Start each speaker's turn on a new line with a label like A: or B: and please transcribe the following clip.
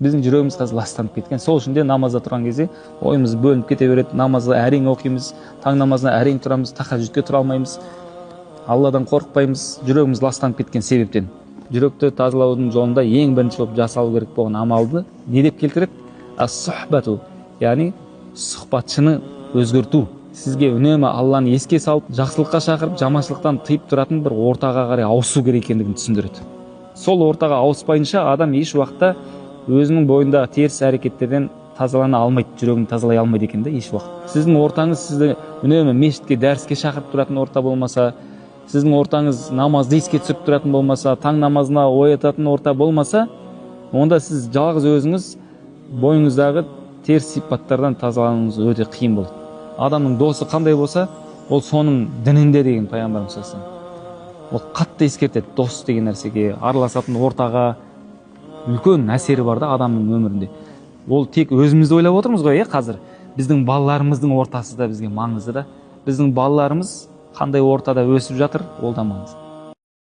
A: Біздің жүрегіміз қазір ластанып кеткен. Сол үшін де намазда тұрған кезде ойымыз бөлініп кете береді. Намазды әрең оқимыз, таң намазына әрең тұрамыз, тахажжудке тұра алмаймыз, Алладан қорықпаймыз, жүрегіміз ластанып кеткен себептен. Жүректі тазалаудың жолында ең бірінші болып жасалу керек болған амалды не деп келтіреді? Ас-сухбату, яғни сұхбатшыны өзгерту. Сізге үнемі Алланы еске салып, жақсылыққа шақырып, жаманшылықтан тыйып тұратын бір ортаға қарай ауысу керек екендігін түсіндіреді. Сол ортаға ауыспайынша адам еш уақытта өзінің бойындағы теріс әрекеттерден тазалана алмайды, жүрегін тазалай алмайды екен да еш уақыт. Сіздің ортаңыз сізді үнемі мешітке, дәріске шақырып тұратын орта болмаса, сіздің ортаңыз намазды еске түсіріп тұратын болмаса, таң намазына оятатын орта болмаса, онда сіз жалғыз өзіңіз бойыңыздағы теріс сипаттардан тазалануыңыз өте қиын болады. Адамның досы қандай болса, ол соның дінінде деген пайғамбарымыз саллаллаху алейхи вассалам. Ол қатты ескертеді, дос деген нәрсеге, араласатын ортаға үлкен әсері бар да адамның өмірінде. Ол тек өзімізді ойлап отырмыз ғой, иә, қазір. Біздің балаларымыздың ортасы да бізге маңызды да. Біздің балаларымыз қандай ортада өсіп жатыр, ол да маңызды.